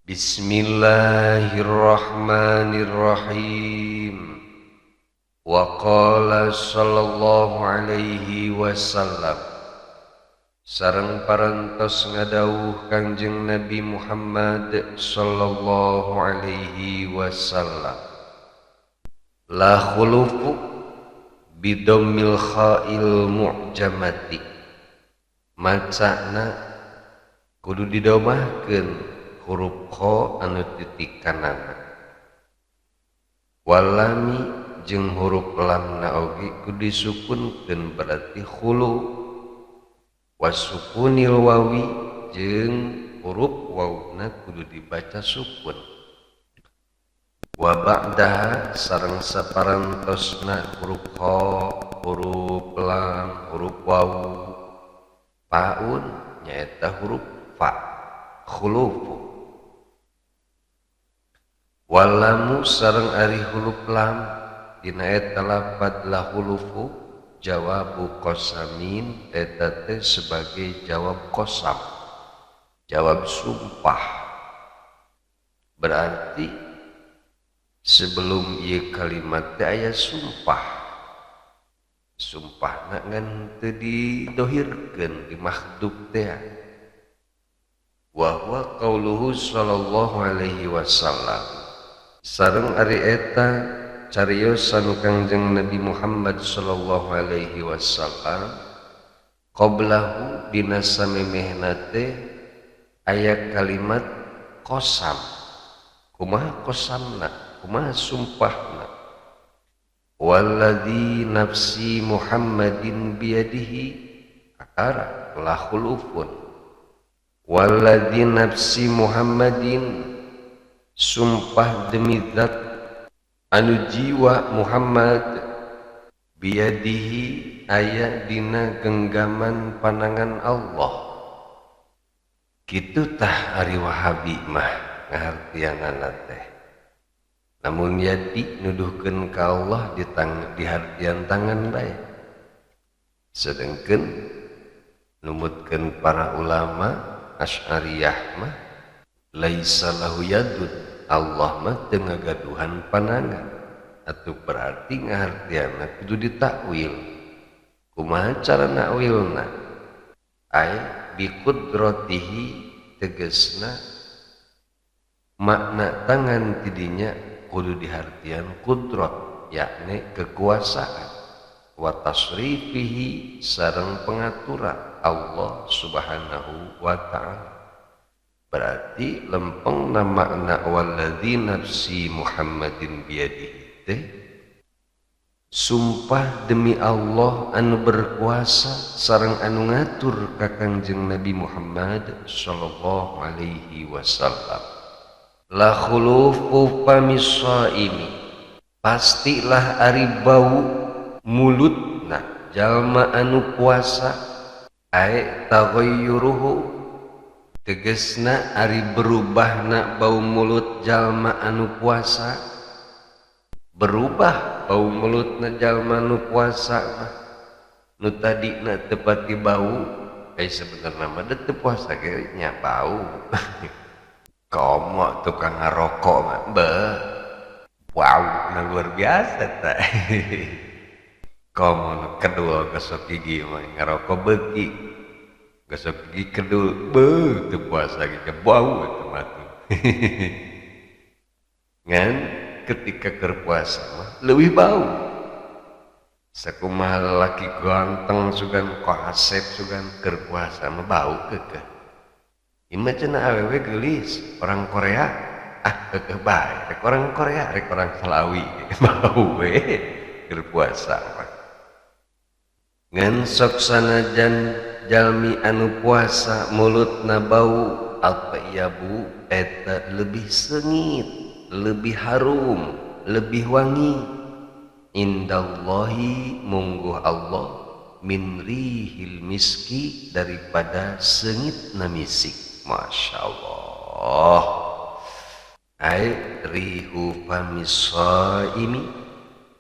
Bismillahirrahmanirrahim. Wa qala sallallahu alaihi wasallam, sareng parantos ngadawuh Kangjeng Nabi Muhammad sallallahu alaihi wasallam, la khulufu bidammil kha'il mu'jamati, macana kudu didomahkeun huruf kha anu titikanana, walami jeung huruf lamna oge kudu disukunkeun berarti khulu, wasukunil wawi jeung huruf wawna kudu dibaca sukun, wa ba'daha sareng saparantosna huruf kha, huruf lam, huruf wawu, paun nyaeta huruf fa, khulufu. Walamu sareng ari huruf lam dina eta lapad la hulufu jawabu qasamin, eta teh sebagai jawab qasam, jawab sumpah. Berarti sebelum ieu kalimat teh aya sumpah, sumpahna ngan teu didohirkeun, dimakhdub teh. Wa huwa qauluhu sallallahu alaihi wasallam, sareng ari eta cariosan Kangjeng Nabi Muhammad sallallahu alaihi wasallam, qablahu dina samemehna teh aya kalimat qasam. Kumaha qasamna, kumaha sumpahna? Walladzi nafsi Muhammadin biyadihi akara la khulufun. Walladzi nafsi Muhammadin, sumpah demi zat anu jiwa Muhammad, biyadihi aya dina genggaman panangan Allah. Kitu tah ari Wahabi mah ngahartianana teh. Namun yadi nuduhkeun ka Allah di hartian tangan bae. Sedengkeun numutkeun para ulama Asy'ariyah mah laisa lahu yadun, Allah mah teu ngagaduhan panangan. Atuh berarti ngahartianna kudu ditakwil. Kumaha cara nakwilna? Ai biqudratihi tegasna makna tangan tidinya kudu dihartian kudrat, yakni kekuasaan, wa tasrifihi sareng pengaturan Allah Subhanahu wa ta'ala. Berarti lempeng makna walladzi nafsi Muhammadin biyadihi teh sumpah demi Allah anu berkuasa sareng anu ngatur ka Kangjeng Nabi Muhammad sallallahu alaihi wasallam. La khulufu famis shaimi, pastilah ari bau mulutna jalma anu puasa, ai taghayyuruhu tegesna ari berubahna bau mulut jalma anu puasa, berubah bau mulutna jalma anu puasa mah. Nu tadina teu pati bau, sebenarnya mah teu puasa ge nya bau. Komo tukang ngarokok mah beuh, wow, nah luar biasa tah. Komo nu kedul gosok gigi mah ngarokok beuki, gosok gigi kedul beuh teu puasa ge bau eta mah tuh. Ngan ketika keur puasa mah leuwih bau. Sakumaha lalaki ganteng sugan kasep sugan keur puasa mah bau keukeuh. Ima cenah awewe geulis orang Korea, ah keukeuh bae rek orang Korea rek orang Salawi bau we keur puasa mah. Ngan sok sanajan jalmi anu puasa mulutna bau atyabu eta lebih sengit, lebih harum, lebih wangi indallahi mungguh Allah min rihil miski daripada sengit misik. Masya Allah. Ai rihu famis shaimi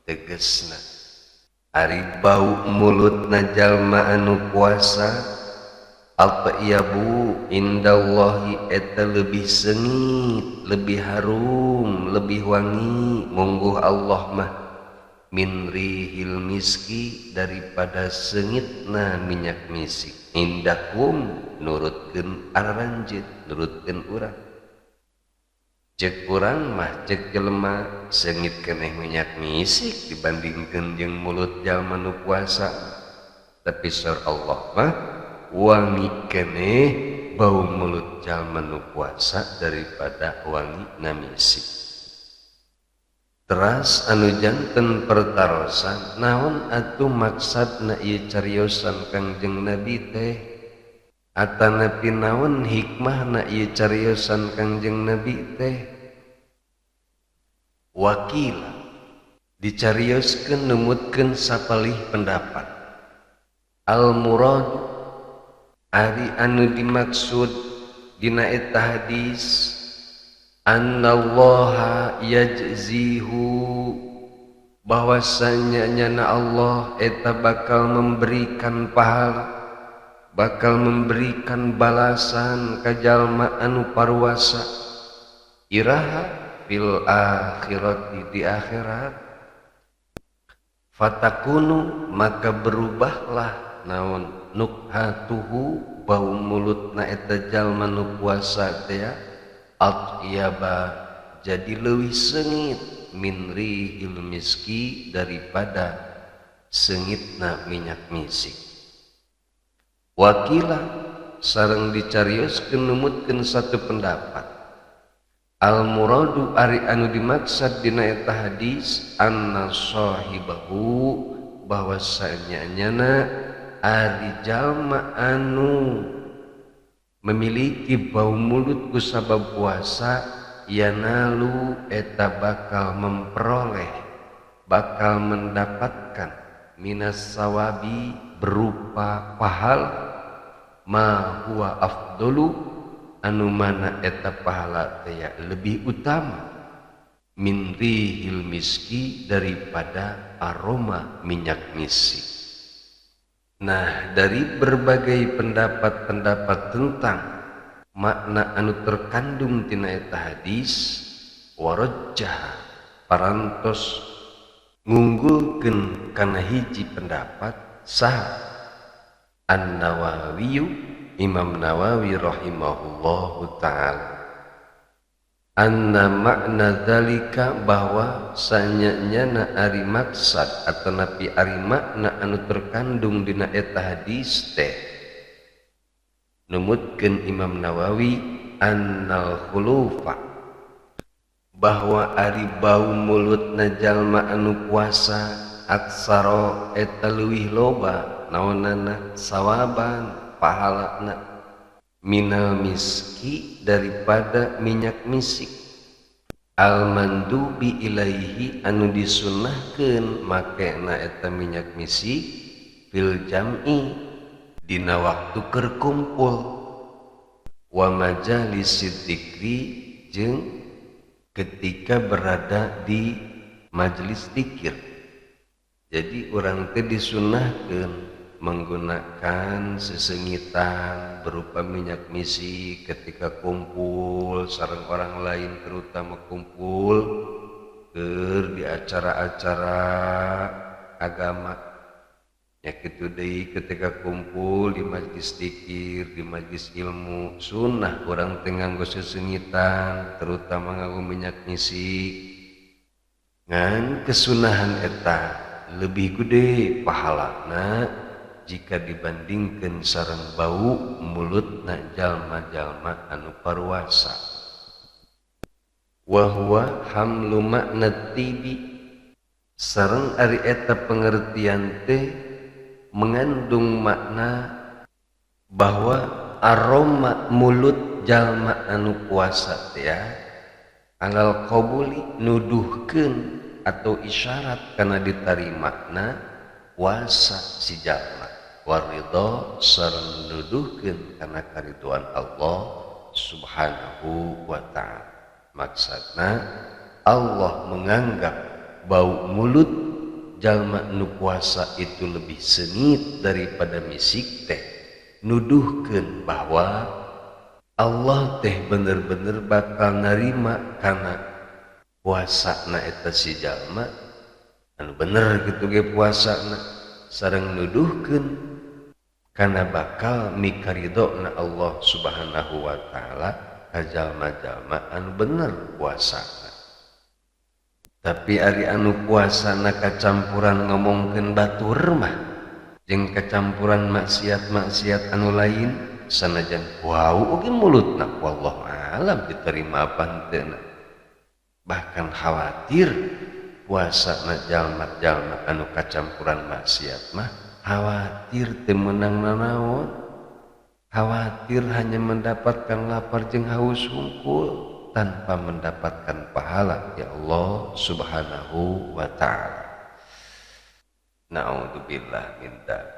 tegesna ari bau mulutna jalma anu puasa atyabu bau indallahi eta lebih sengit, lebih harum, lebih wangi mungguh Allah mah min rihil miski daripada sengitna minyak misik. Indakum nurutkeun aranjeun, nurutkeun urang. Cek urang mah cek jelema sengit keneh minyak misik dibandingkeun jeung mulut jalma nu puasa. Tapi saur Allah mah wangi keneh bau mulut jalma nu puasa daripada wangi na misik. Teras anu janten pertarosan naon atuh maksudna ieu cariosan Kangjeng Nabi teh, atanapi naon hikmahna ieu cariosan Kangjeng Nabi teh. Wakila dicarioskeun numutkeun sapalih pendapat. Al murad ari anu dimaksud dina eta hadis annallaha yajzihu bahwasanya nyana Allah eta bakal memberikan pahala, bakal memberikan balasan ka jalma anu paruasa iraha fil akhirati di akhirat. Fatakunu maka berubahlah naon nukhatuhu bau mulutna eta jalma nu puasa teh atyaba jadi leuwih sengit min rihil miski daripada sengitna minyak misik. Wakila sareng dicarioskeun numutkeun satu pendapat. Al muradu ari anu dimaksud dina eta hadis anna sahibahu bahwasanya nyana ari jalma anu memiliki bau mulut ku sabab puasa yanalu eta bakal memperoleh, bakal mendapatkan minas sawabi berupa pahala ma huwa afdolu anu mana eta pahala teh lebih utama min rihil miski daripada aroma minyak misik. Nah, dari berbagai pendapat-pendapat tentang makna anu terkandung tina eta hadis warajjah parantos ngunggulkeun kana hiji pendapat sah An-Nawawi, Imam Nawawi rahimahullahu ta'ala, anna makna dzalika bahwa sanyanyana ari maksad atau napi ari makna anu terkandung dina eta hadis teh numutkeun Imam Nawawi annal khulufa bahwa ari bau mulutna jalma anu puasa aksara eta leuwih loba naonana sawaban pahalana minal miski daripada minyak misik al mandubi ilaihi anu disunnahkeun makena eta minyak misik fil jam'i dina waktu keur kumpul wa majalisid dzikri jeung ketika berada di majelis dzikir. Jadi urang teh disunnahkeun menggunakan sesengitan berupa minyak misik ketika kumpul sareng orang lain, terutama kumpul keur di acara-acara agama. Ya kitu deui ketika kumpul di majelis dzikir, di majelis ilmu, sunnah urang teh nganggo sesengitan, terutama nganggo minyak misik. Ngan kesunahan eta lebih gede pahalana jika dibandingkan sareng bau mulutna jalma-jalma anu paruasa. Wa huwa hamlu makna tibi sareng ari eta pengertian teh mengandung makna bahwa aroma mulut jalma anu puasa teh ya alal qabuli nuduhkeun atau isyarat kana ditarimana puasa si jalma waridho sareng nuduhkeun kana kariduan Allah Subhanahu wa ta'ala. Maksudna Allah menganggap bau mulut jalma nu puasa itu lebih sengit daripada misik teh nuduhkeun bahwa Allah teh bener-bener bakal narima kana puasana eta si jalma anu bener kitu ge puasana sareng nuduhkeun kana bakal mikaridona Allah Subhanahu wa taala ka jalma-jalma anu bener puasana. Tapi ari anu puasana kacampuran ngomongkeun batur mah jeung kacampuran maksiat-maksiat anu lain sanajan wau oge mulutna wallahu alam diterima apa henteu. Bahkan khawatir puasana jalma-jalma anu kacampuran maksiat mah khawatir teu meunang nanaon, khawatir hanya mendapatkan lapar jeung haus hungkul tanpa mendapatkan pahala ya Allah Subhanahu wa ta'ala. Na'udzubillah min dzalik.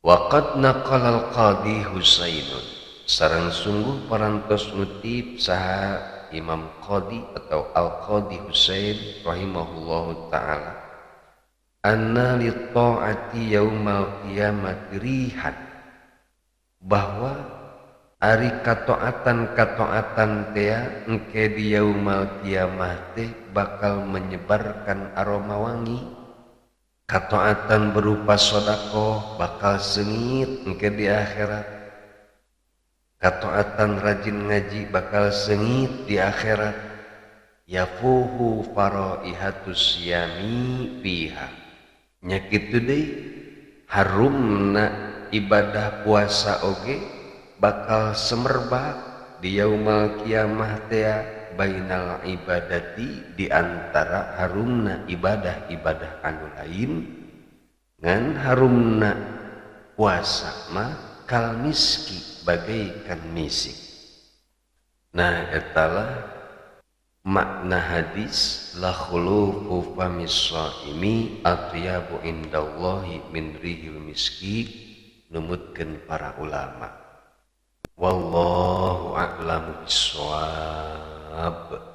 Wa qad naqala al-Qadhi Husainun, sareng sungguh parantos ngutip saha Imam Qadhi atau Al-Qadhi Husain rahimahullahu ta'ala, anna li ta'ati yaumal qiyamati rihan, bahwa ari kataatan-kataatan tea engke di yaumal qiyamah teh bakal menyebarkan aroma wangi. Kataatan berupa sodakoh bakal sengit engke di akhirat. Kataatan rajin ngaji bakal sengit di akhirat. Yafuhu faraihatus siyami fiha. Nya kitu deui harumna ibadah puasa oge bakal semerbak di yaumal kiamah tea bainal ibadati, di antara harumna ibadah-ibadah anu lain ngan harumna puasa mah kal miski bagaikan misik. Nah etalah makna hadis la khulufu famis shaimi atyabu indallahi min rihil miski, numutkeun para ulama. Wallahu a'lamu bissawab.